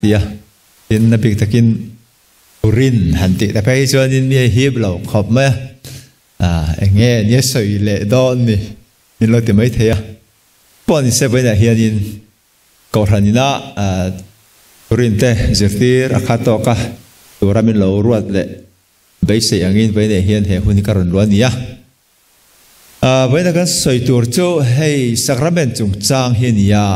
Tia, tin a bik takin Urin han tih ta phei chuanin mi a hip lo khawp mai a, ah eng nge nia sawi leh dawn ni min lo ti mai thei a. Pawh ni se vawiinah hianin Kohhran ina Urin te zirtir a khat tawk a, tura min lo ruat leh beisei angin vawiinah hian he hun hi ka rawn luah a ni a. Vawiinah kan sawi tur chu hei Sacrament chungchang hi a ni a.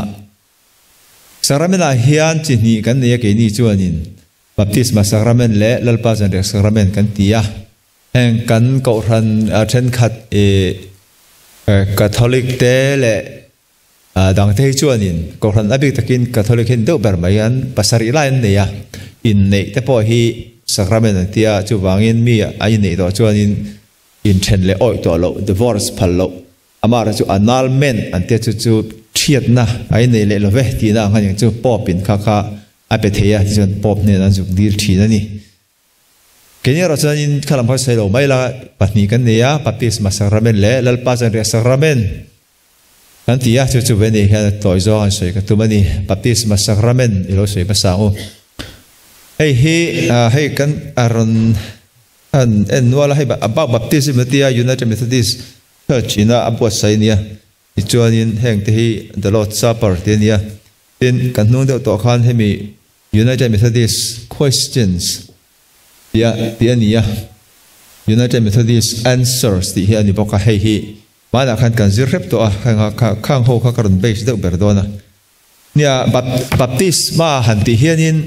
Sacrament-ah hian chi hnih kan nei a, keini chuanin Baptisma Sacrament leh Lalpa Zanriak Sacrament kan ti a. Heng kan kohhran thenkhat i Catholic te leh dangte hi chuanin kohhran a bik takin Catholic hi an deuh ber mai, an pasarih lai an nei a, inneih te pawh hi Sacrament an ti a, chuvangin mi a inneih tawh chuanin inthen leh awih tawh loh, divorce phal loh. Amah chu annulment an tia chu chu thiatna a inei leh lo ve tihna ang khan chu Pope in kha kha a pe thei a, tichuan Pope hnenah an zuk dil thin a ni. Keini erawh chuanin kha lam kha sawi lo mai la, pahnih kan nei a, Baptisma Sacrament leh Lalpa Zanriah Sacrament kan ti a, chu chu ve nei hian a tawi zawng an sawi ka tum a ni. Baptisma Sacrament i lo sawi hmasa ang u. Hei hi hei kan a rawn han en nual a, hei about baptism a tia United Methodist Church ina a buatsaih a nia, tichuanin heng te hi The Lord's Supper tih a nia. Tin, kan hnung deuh tawh khan hemi United Methodist Questions tih a tih a ni a, United Methodist Answers tih hi a ni bawk a, hei hi hmanah khan kan zir hrep tawh a, heng kha khang ho kha ka rawn base deuh ber dawn a. Nia, Baptisma han tih hianin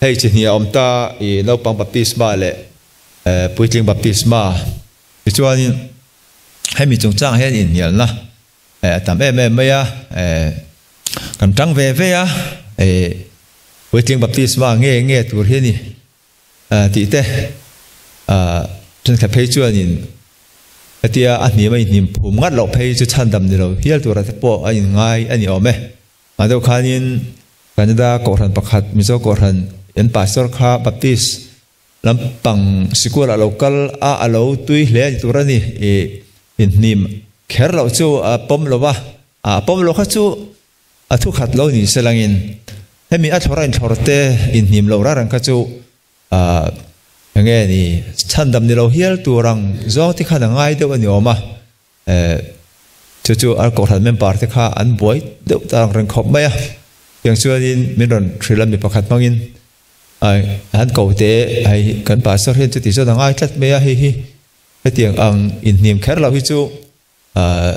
hei chi hnih a awm ta, i naupang baptisma leh puitling baptisma. Tichuanin hemi chungchangah hian inhnialna a tam em em mai a, kan tang ve ve a, puitling baptisma nge nge tur hi a ni tih te thenkhat phei chuanin hetia a hnim a inhnim phum ngat loh phei chu chhandam ni lo hial tura te pawh a inngai a ni awm e. Mah deuh khanin Canada Kohhran pakhat Mizo Kohhran an pastor kha Baptist Lampang sikul a lo kal a, a lo tui hle a ni tur a ni. I inhnim kher loh chu a pawm lo va, a pawm lo kha chu a thu khat lo ni se langin hemi a thlawr a inthlawr te inhnim lo rarang kha chu eng nge ni chhandam ni lo hial tur ang zawng te khan a ngai deuh a ni awm a. Chu chu a kohhran member te kha an buai deuh ta ang reng khawp mai a. Tiang chuanin min rawn hrilh a mi pakhat hmangin Ai, han ko teh, hei kan pastor hian chuti chuan a ngai tlat mai a, hei hi hetiang ang inhnim kher lo hi chu ah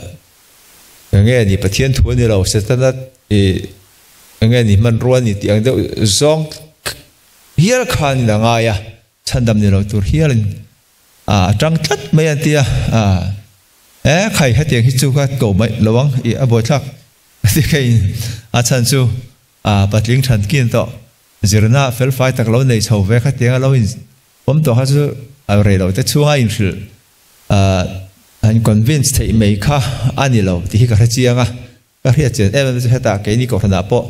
eng nge ni Pathian thu a ni lo, Setana ih eng nge ni hmanrua a ni tih ang deuh zawng hial khanin a ngai a, chhandam ni lo tur hialin a tang tlat mai an ti a, ah e khai hetiang hi chu ka ko mai lo ang ih a buaithlak a ti kha in a chhan chu ah patling than kin tawh. Zirna felfai tak lo nei chho ve khatiang a lo in awm tawh kha chu a rei lo te chhunga inhrilh han convince theih mai kha a ni lo tih hi ka hre chiang a, ka hriat chian em em chu hetah keini kohhranah pawh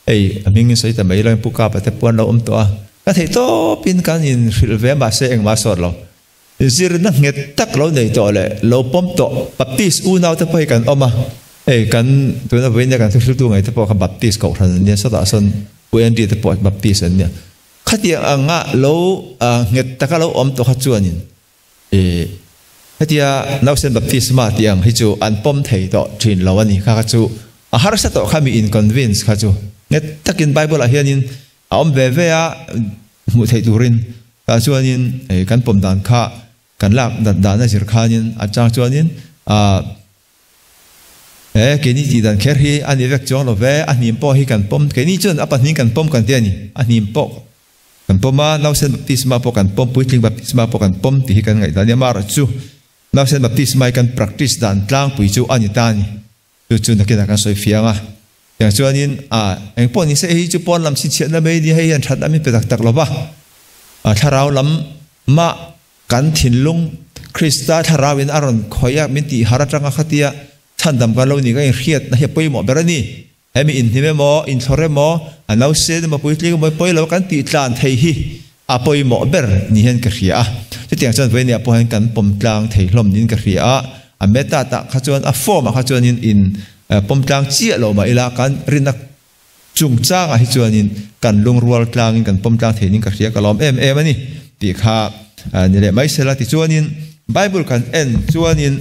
hei a hming in sawi ta mai lo in Pu Kapa te pawh an lo awm tawh a, ka theih tawpin kan inhrilh ve mahse engmah a sawt lo. Zirna nghet tak lo nei tawh leh lo pawm tawh Baptist unau te pawh hi kan awm a, hei kan tuna vawiin kan thuhriltu ngei te pawh kha Baptist kohhran an nia, sawtah sawn Pu Andy te pawh Baptist an nia. Khatiang anga lo nghet taka lo awm tawh kha chuanin ih hetia nausen baptisma tih ang hi chu an pawm thei tawh thin lo a ni. Kha kha chu a harsa tawh kha mi in convince kha chu nghet takin Bible ah hianin a awm ve ve a hmuh theih turin tah chuanin kan pawm dan kha kan lak dat dan a zir khanin a chang chuanin ah he keini tih dan kher hi a ni vek chuang lo ve, a hnim pawh hi kan pawm keini chuan a pahnih kan pawm kan ti a ni, a hnim pawh kan pawm a nausen baptisma pawh kan pawm puitling baptisma pawh kan pawm tih hi kan ngaihdan a ni amaherawhchu chu nausen baptisma hi kan practice dan tlangpui chu a ni ta a ni. Chu chu nakinah kan sawi fiang a. Tiang chuanin a eng pawh ni se hei chu pawn lam chhinchhiahna mai nia hei hian that lam in pe tak tak lo va. A thlarau lam mah kan thinlung Krista thlarau in a rawn khawih a min tih har atanga khatia chhandam kan lo ni ka inhriatna hi a pawimawh ber a ni. Hemi inhnim emaw, inthlawr emaw, a nausen emaw, puitling emaw pawi lo kan tih tlan thei hi a pawimawh ber ni hian ka hria a. Chutiang chuan vawinia pawh hian kan pawm tlang thei hlawm niin ka hria a. A method ah kha chuan a form ah kha chuanin in pawm tlang chiah lo mah ila kan rinna Chungchangah hi chuanin kan lungrual tlangin kan pawm tlang theihin ka hria ka lawm em em a ni tih kha ni leh mai sela. Tichuanin Bible kan en chuanin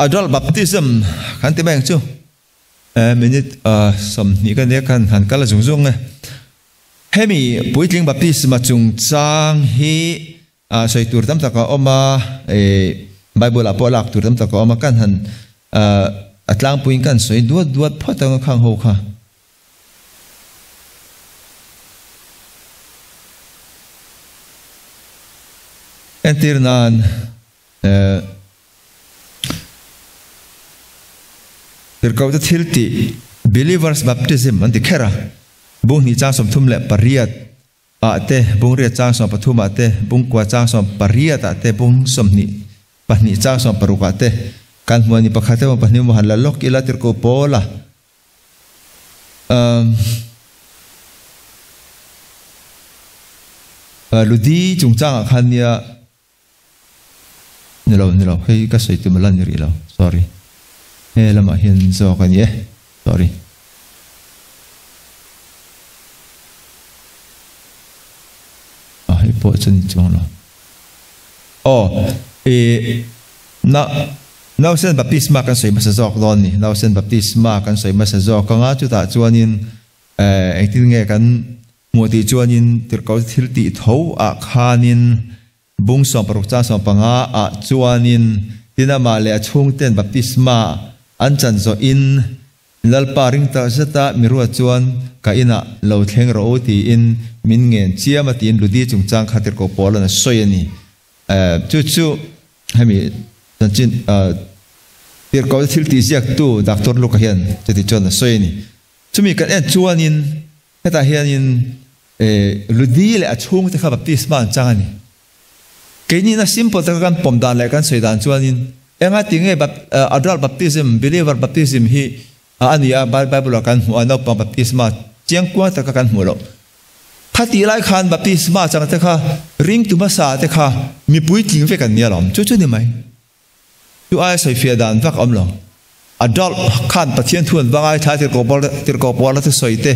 Adult baptism kan ti mai ang chu. Minute 20 ka nia khan han kal zung zung e. Hemi puitling baptisma chungchang hi sawi tur tam tak a awm a, Bible ah pawh lak tur tam tak a awm a, kan han a tlangpuiin kan sawi duat duat phawt ang a khang ho kha. Entir nan Tirhkohte thil tih, Believers Baptism an ti kher a, bung hnih chang 38 ah te, bung riat chang 13 ah te, bung kua chang 18 ah te, bung 22 chang 16 ah te kan hmu a ni. Pakhat emaw pahnih emaw han la lawk ila tirhkoh Paula Ludi chungchangah khan nia Ni lo, ni lo, hei ka sawi tum ala ni rih lo, sorry. He lamah hian zawk a ni e, sorry. Ah, hei pawh chu ni chuang lo. Aw, i na nausen baptisma kan sawi hmasa zawk dawn ni, nausen baptisma kan sawi hmasa zawk anga chutah chuanin eh engtin nge kan Hmuh tih chuanin tirhkoh thil tih tho ah khanin bung 16 chang 15 ah chuanin tin amah leh a chhungten baptisma an chan zawhin Lalpa ring tak zeta mi ruat chuan ka inah lo thleng rawh u tiin min ngen chiam a tiin Ludi chungchang kha tirhkoh Paula'n a sawi a ni. Chu chu hemi chanchin tirhkoh thil tih ziaktu Doctor Luka hian chuti chuan a sawi a ni. Chumi kan en chuanin Hetah hianin Ludi leh a chhungte kha baptisma an chang a ni. Keini'n a simple taka kan pawm dan leh kan sawi dan chuanin enga ti nge adult baptism, believer baptism hi a ni a, Bible-ah kan hmuh a, naupang baptisma chiangkuang taka kan hmuh loh. Khatih lai khan baptisma changte kha ringtu hmasa te kha mipui tling vek an ni alawm, chu chu ni mai. Chu aia sawifiah dan vak a awm lo. Adult khan Pathian thu an va ngaithla tirhkoh Paula thusawi te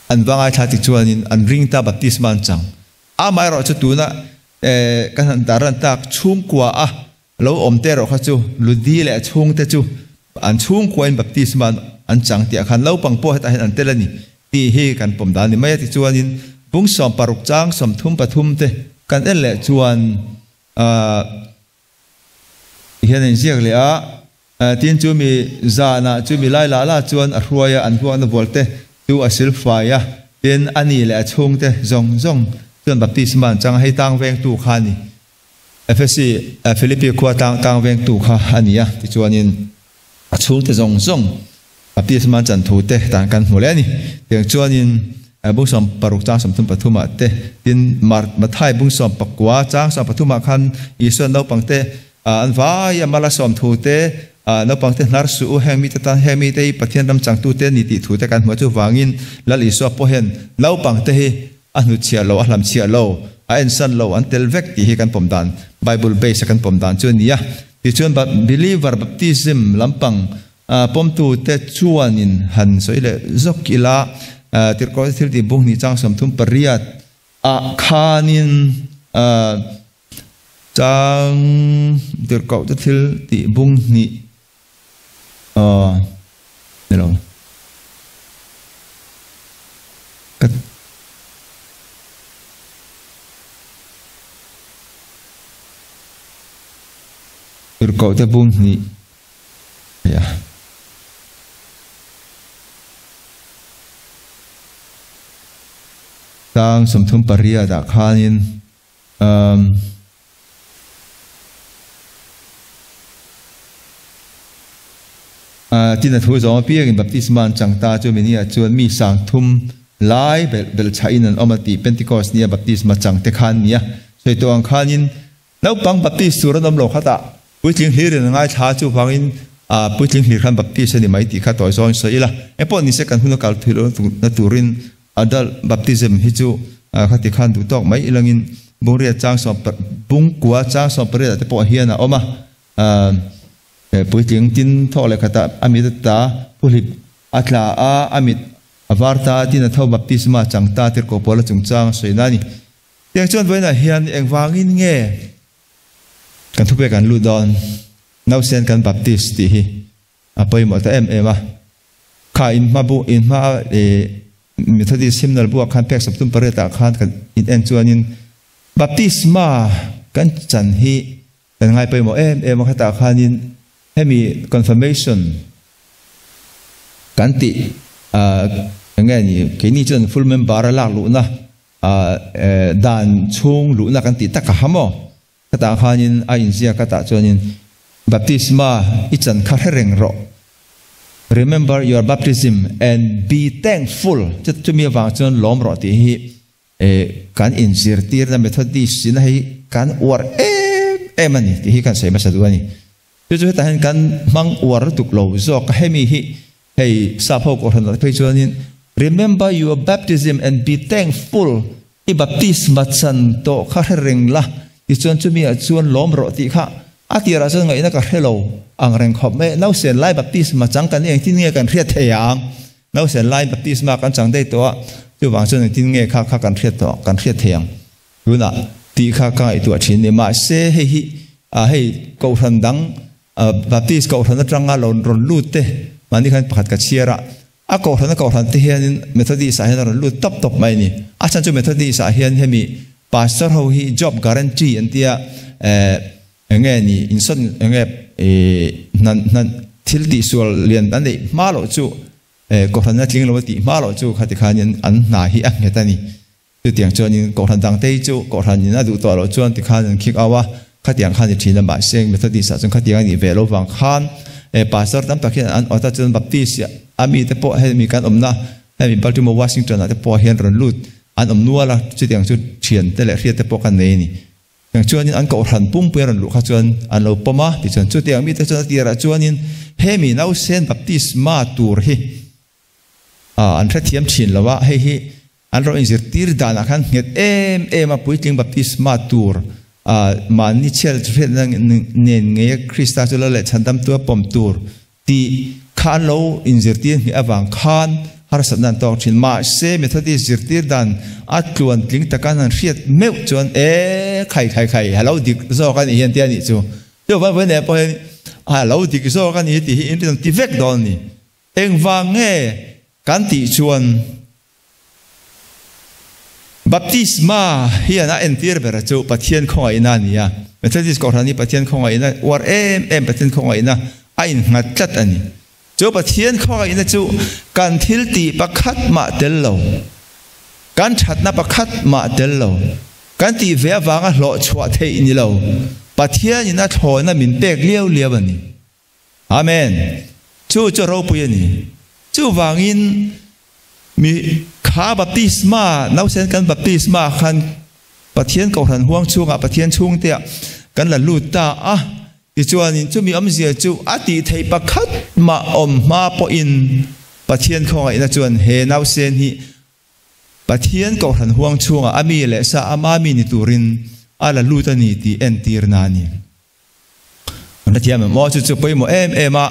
an va ngaithla ti chuanin an ring ta baptisma an chang. Amaherawh chu tuna kan han tar ran tak chhungkua a lo awm te erawh kha chu Ludi leh a chhungte chu an chhungkua in baptisma an chang tih ah khan naupang pawh hetah hian an tel a ni tih hi kan pawm dan a ni mai a. Tichuanin bung 16 chang 33 te kan en leh chuan Hian a inziak leh a, tin chu mi zanah chu mi lai lah lah chuan a hruai a, an huakna vualte chu a sil fai a, tin a ni leh a chhungte zawng zawng chuan baptisma an chang a, hei tang vengtu kha a ni. Efesi, Philippi khua tang tang vengtu kha a ni a, tichuanin a chhungte zawng zawng baptisma an chan thu te tan kan hmu leh a ni. Tiang chuanin bung 16 chang 33 ah te, tin Mathai bung 19 chang 13 ah khan Isua naupangte an vai a mala sawm thu te, naupangte hnar suh u, heng mite tan heng mite hi Pathian ram changtu te ni tih thu te kan hmu a, chuvangin Lal Isua pawh hian naupangte hi a hnutchhiah lo, a hlamchhiah lo, a ensan lo, an tel vek tih hi kan pawm dan, Bible base a kan pawm dan chu a ni a. Tichuan believer baptism lampang pawmtute chuanin han sawi leh zawk ila, Tirhkoh thil tih bung hnih chang 38 ah khanin chang Tirhkoh te thil tih bung hnih ni lo ka Tirhkoh te bung hnih a. Tlang 38 ah khanin umm Tin a thu zawng apiangin baptisma an chang ta chu mini ah chuan mi 3000 lai belh chhahin an awm a tih Pentecost nia baptisma chang te khan nia sawi tawh ang khanin Naupang Baptist tur an awm lo khatah puitling hlirin a ngaithla a, chuvangin puitling hlir khan Baptist a ni mai tih kha tawi zawngin sawi ila. Engpawh nise kan hun a kal thil na turin Adult Baptism hi chu Khati khan duh tawk mai ilangin bungriat chang sawm bungkua chang 18 ah te pawh hian a awm a. Puitling tin thawk leh khatah a mit ata phuhlip a tla a, a mit a var ta a, tin a tho baptisma chang ta tirhkoh pawl a chungchang a sawina a ni. Tiang chuan vawiinah hian engvangin nge kan thupek an lut dawn? Nausen kan baptist tih hi a pawimawh ta em em a. Kha in hma bu in hma ih Methodist hymnal buah khan pek 18 ah khan kan in en chuanin baptisma kan chan hi kan ngai pawimawh em em a khatah khanin hemi confirmation kan tih ah eng nge ni keini chuan full member a lak luhna ah dan chhung luhna kan tih tak a ha maw? Khatah khanin a inziak a tah chuanin, Baptisma i chan kha hre reng rawh. Remember your baptism and be thankful. Chu chumi avang chuan lawm rawh tih hi kan inzirtirna Methodist ina hei kan uar em em a ni tih hi kan sawi hmasa duh a ni. Chu chu hetah hian kan hmang uar lutuk lo zawk a, hemi hi hei sap ho kohhran ah te phei chuanin Remember your baptism and be thankful I baptisma chan tawh kha hre reng la, tichuan chumi ah chuan lawm rawh tih kha a tirah chuan ngaihna ka hre lo ang reng khawp mai. Nausen lai baptisma chang kan engtin nge kan hriat thei ang? Nausen lai baptisma kan chang daih tawh a, chuvang chuan engtin nge kha kha kan hriat tawh kan hriat thei ang tunah tih kha ka ngaihtuah thin ni. Mahse hei hi hei kohhran dang Baptist kohhran atanga lo rawn lut te mahni khan pakhat ka chhiar a, A kohhran a kohhran te hianin Methodist ah hian a rawn lut tawp tawp mai a ni. A chhan chu Methodist ah hian hemi pastor ho hi job guarantee an tia eh enge ni insawn enge ih hna hna thil tihsual lian an neih hma loh chu eh kohhran a tling lo a tih hma loh chu khati khanin an hna hi a nghet a ni. Chutiang chuanin kohhran dangte hi chu kohhran in a duh tawh loh chuan tikhan an khik au a, khatiang khan i thin a, mahse Methodist ah chuan khatiang a nih ve loh vang khan eh pastor tam tak hian an awt a, chuan Baptist a mite pawh hemi kan awmna hemi Baltimore Washington ah te pawh hian rawn lut an awm nual a, chutiang chu thiante leh hriatte pawh kan nei a ni. Chutiang chuanin an kohhran pumpuia rawn luh kha chuan an lo pawm a, tichuan chutiang mite chuan a tirah chuanin hemi nausen baptisma tur hi an hrethiam thin lo a, hei hi An rawh inzirtir danah khan nghet em em a puitling baptisma tur a mahni chhiat hriatna nen ngeia Krista chu lo leh chhandamtu a pawm tur tih kha an lo inzirtir ngheh avang khan harsatna an tawk thin. Mahse Methodist zirtir dan a tluan tling taka an han hriat meuh chuan e khai khai khai a lo dik zawk a nih hian tia nih chu chu vawi nen pawh hian a lo dik zawk a ni tih hi in rinawm ti vek dawn a ni. Engvang nge kan tih chuan Baptisma hian a entir ber chu Pathian khawngaihna a ni a. Methodist Kohhran hi Pathian khawngaihna uar em em Pathian khawngaihna a innghat tlat a ni. Chu Pathian khawngaihna chu kan thil tih pakhat mah tel lo, kan thatna pakhat mah tel lo, kan tih ve avanga hlawh chhuah theih ni lo, Pathianin a thlawhna min pek liau liau a ni. Amen. Chu chu ropui a ni. Chuvangin mi kha baptisma, nausen kan baptisma khan Pathian kohhran huang chhungah Pathian chhungteah kan la lut ta a. Tichuanin chumi awmzia chu a tih theih pakhat mah awm hma pawhin Pathian khawngaihna chuan he nausen hi Pathian kohhran huang chhungah a mi leh sa ama mi ni turin a la lut a ni tih entirna a ni. An hrethiam em aw? Chu chu pawimawh em em a.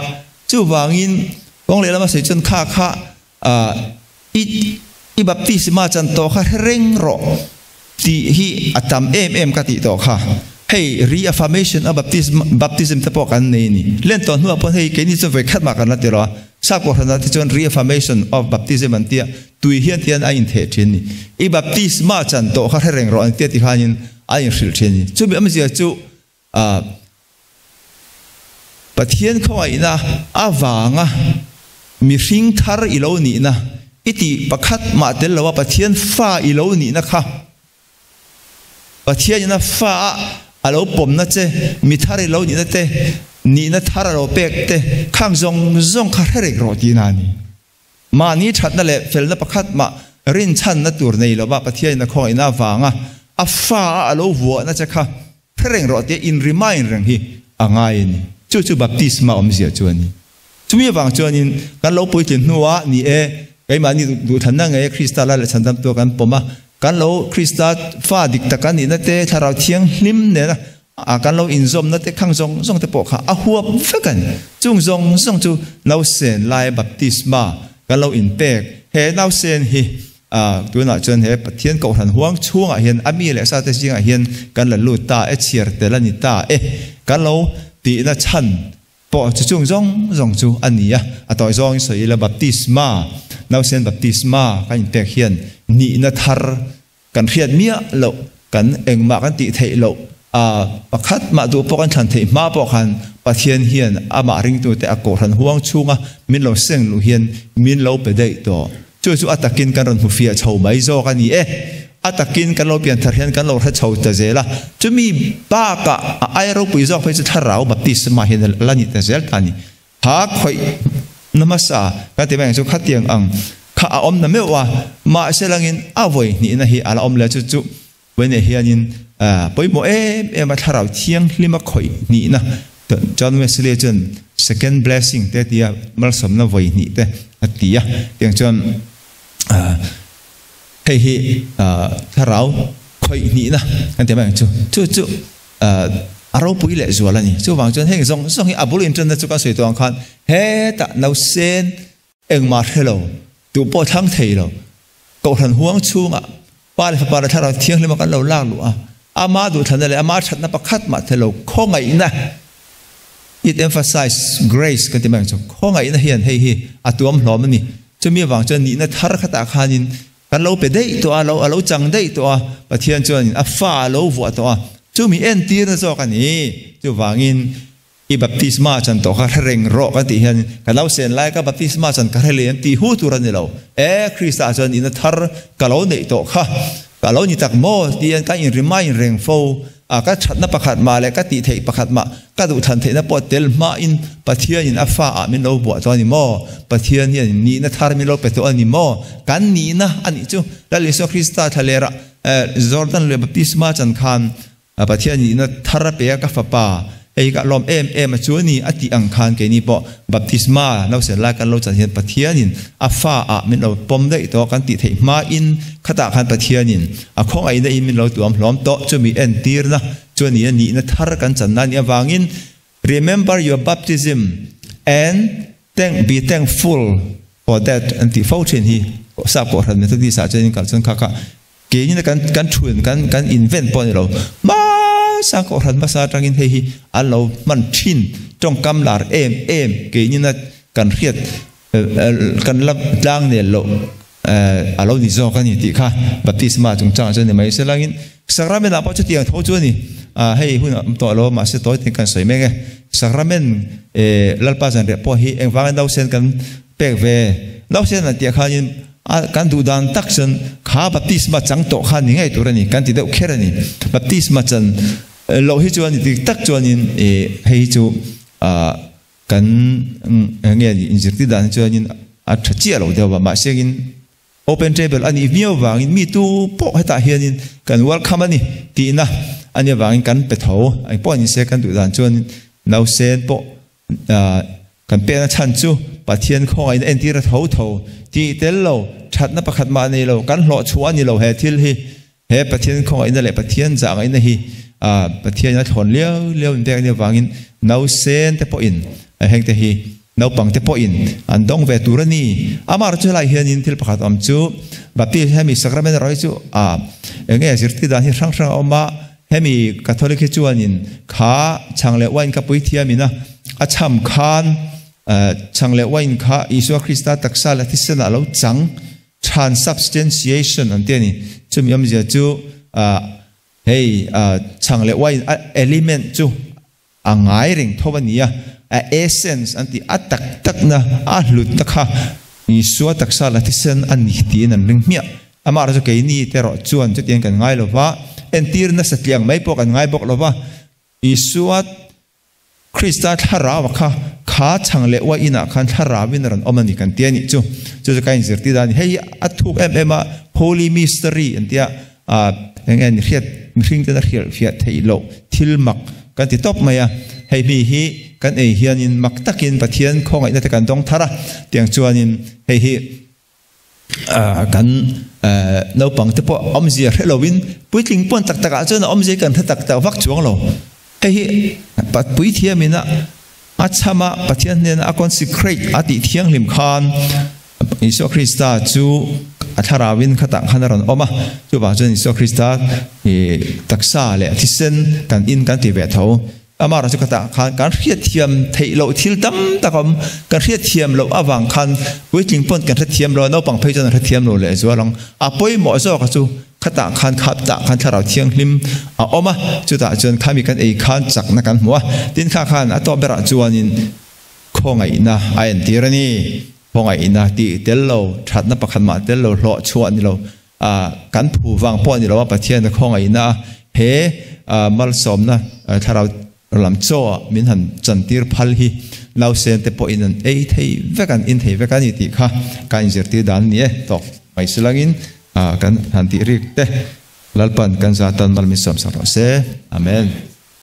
Chuvangin kawng lehlam a sawi chuan kha kha i i baptisma chan tawh kha hre reng rawh tih hi a tam em em ka tih tawh kha. Hei reaffirmation of baptism baptism te pawh kan nei a ni. Len tawh hnuah pawh hei keini chuan vawi khat mah kan la ti lo a. Sap kohhranah te chuan reaffirmation of baptism an tia tui hian tian a intheh thin a ni. I baptisma chan tawh kha hre reng rawh an tia ti khanin a inhrilh thin a ni. Chumi awmzia chu A Pathian khawngaihna avanga mihring thar i lo nihna, i tih pakhat mah tel loa Pathian fa i lo nihna kha, Pathianin a fa a a lo pawmna che, mi thar i lo nihna te, nihna thar a lo pek te, khang zawng zawng kha hre reng rawh tihna a ni. Mahni thatna leh felna pakhat mah rinchhanna tur nei lova Pathianin a khawngaihna avanga a fa a a lo vuahna che kha hre reng rawh tia in remind reng hi a ngai a ni. Chu chu baptisma awmzia chu a ni. Chumi avang chuanin kan lo puitlin hnuah ni e, keimahni duhthlanna ngei Krista la leh chhandamtu kan pawm a, Kan lo Krista fa dik tak kan nihna te, Thlarau Thianghlim nena a kan lo inzawmna te khang zawng zawng te pawh kha a huap vek a ni. Chung zawng zawng chu nausen lai baptisma kan lo inpek. He nausen hi tunah chuan he Pathian Kohhran huang chhungah hian a mi leh sa te zingah hian kan la lut ta e, chhiar tel a ni ta e. Kan lo tihna chhan Pawh chu chung zawng zawng chu a ni a, a tawi zawngin sawi ila baptisma, nausen baptisma kan inpek hian nihna thar kan hriat miah loh, kan engmah kan tih theih loh, a pakhat mah duh pawh kan thlan theih hma pawh khan Pathian hian amah ringtute a kohhran huang chhunga min lo seng luh hian min lo pe daih tawh. Chu chu a takin kan rawn hmu fiah chho mai zawk a ni e. A takin kan lo pian thar hian kan lo hre chho ta zel a. Chumi bakah a ai ropui zawk phei chu thlarau baptisma hian a la ni ta zel ta a ni. Kha khawih na hmasa kan ti mai ang chu khatiang ang kha a awm na meuh a, mahse langin a vawi hnihna hi a la awm leh chu chu Vawiinah hianin pawimawh em em a thlarau thianghlim a khawih hnihna John Wesley chuan second blessing te a ti a, malsawmna vawi hnih te a ti a. Tiang chuan hei hi thlarau khawih hnihna kan ti mai ang chu. Chu chu a ropui leh zual a ni. Chuvang chuan heng zawng zawng hi a bul inṭanna chu kan sawi tawh ang khan hetah nausen Engmah hre lo, duh pawh thlang thei lo. Kohhran huang chhungah Pa leh Fapa leh Thlarau Thianghlima kan lo lak luh a, ama duhthlanna leh ama thatna pakhat mah thei lo khawngaihna, it emphasize grace kan ti mai ang chu, khawngaihna hian hei hi a tuam hlawm a ni. Chumi avang chuan nihna thar khatah khanin kan lo pe daih tawh a, lo a lo chang daih tawh a, Pathian chuanin a fa a lo vuah tawh a, chumi entirna zawk a ni. Chuvangin I baptisma chan tawh kha hre reng rawh kan tih hian ka nausen lai ka baptisma chan ka hre leh em tih hu tur a ni lo. E, Krista chuan ina thar ka lo neih tawh kha ka lo ni tak maw tiin ka inrima inreng fo a, ka thatna pakhat mah leh ka tih theih pakhat mah ka duhthlan theihna pawh tel hmain Pathianin a fa ah min lo buah tawh a ni maw? Pathian hian nihna thar min lo pe tawh a ni maw? Kan nihna a nih chu Lal Isua Krista thlalerah Jordan lui baptisma chan khan A Pathian nihna thar a pe a, ka fapa, hei ka lawm em em a chu a ni, a tih ang khan keini pawh baptisma nausen lai kan lo chan hian Pathianin a fa ah min lo pawm daih tawh kan tih theih hmain khatah khan Pathianin a khawngaihna in min lo tuam hlawm tawh chumi entirna chu a ni a, nihna thar kan channa a nih avangin Remember your baptism and thank be thankful for that an tih fo thin hi Sap Kohhran Methodist ah chuan in kal chuan kha kha Keini kan kan thuin kan kan invent pawh a ni lo. Hmasa kohhran hmasa atangin hei hi an lo hman thin tawngkam lar em em keinina kan hriat kan la tlang nel loh a lo ni zawk a ni tih kha baptisma chungchangah chuan ni mai selangin sacrament ah pawh chutiang tho chu a ni. Hei hun a awm tawh lo mahse tawi tin kan sawi mek e. Sacrament Lalpa zanriah pawh hi engvangin nausen kan pek ve nausen an tih ah khanin A kan duh dan tak chuan kha baptisma chang tawh kha ni ngei tur a ni, kan ti deuh kher a ni. Baptisma chan loh hi chuan dik tak chuanin ih hei hi chu ah kan nge ni inzirtir dan hi chuanin a tha chiah lo deuh a, mahse in open table a nih viau vangin mi tu pawh hetah hianin kan welcome a ni tihna a nih avangin kan pe tho engpawh ni se kan duh dan chuan nausen pawh Kan pekna chhan chu Pathian khawngaihna entir a tho tho tih tel lo, thatna pakhat mah nei lo, kan hlawh chhuah a ni lo he thil hi. He Pathian khawngaihna leh Pathian zahngaihna hi Pathianin a thlawn liau liau in pek a nih avangin nausen te pawhin hengte hi naupang te pawhin an dawng ve tur a ni. Amaherawhchu chu helai hianin thil pakhat awm chu Baptist hemi sacrament erawh hi chu eng nge zirtir dan hi hrang hrang a awm a, Hemi Catholic hi chuanin kha chhang leh uain kha puithiamin a a chham khan chhang leh uain kha Isua Krista taksa leh thisen ah lo chang transubstantiation an ti a ni. Chumi awmzia chu hei chhang leh uain a element chu a ngai reng tho a ni a, a essence an tih a tak takna a hlutna kha Isua taksa la thisen a ni tiin an ring hmiah. Amah erawh chu keini te erawh chuan chutiang kan ngai lo va, entir nasa tliang mai pawh kan ngai bawk lo va, Isua Krista thlarau kha kha chhang leh uai inah khan thlarauin a rawn awm a ni kan ti a nih chu. Chu chu ka inzirtir dan a ni. Hei hi a thuk em em a, Holy Mystery an tia, A eng nge ni hriat mihring ten a hriat fiah theih loh thil mak kan ti tawp mai a, hei mi hi kan ei hianin mak takin Pathian khawngaihna te kan dawng thar a, tiang chuanin hei hi Kan naupang te pawh awmzia hre loin puitling pawn tak takah chuan a awmzia kan hre tak tak vak chuang lo. Hei hi puithiamin a a chham a, Pathian hnena a consecrate a tih thianghlim khan Isua Krista chu a thlarauin khatah khan a rawn awm a, chuvang chuan Isua Krista taksa leh thisen kan in kan ti ve tho. Amaherawh chu khatah khan kan hriatthiam theih loh thil tam tak a awm. Kan hriatthiam loh avang khan puitling pawn kan hrethiam lo a, naupang phei chuan an hrethiam lo lehzual ang. A pawimawh zawk a chu khatah khan khatah khan thlarau thianghlim a awm a, chutah chuan khami kan ei khan chakna kan hmu a, tin kha khan a tawp berah chuanin khawngaihna a entir a ni. Khawngaihna tih tel lo, thatna pakhat mah tel lo, hlawh chhuah ni lo, kan phu vang pawh ni lo a, Pathian a khawngaihna a, he malsawmna thlarau lam chaw ah min han chantir phal hi nausen te pawhin an ei thei vek, an in thei vek a ni tih kha ka inzirtir dan a ni e. Tawk mai silangin kan han tih rik te Lalpan kan zatan mal min sawmsak rawh se. Amen.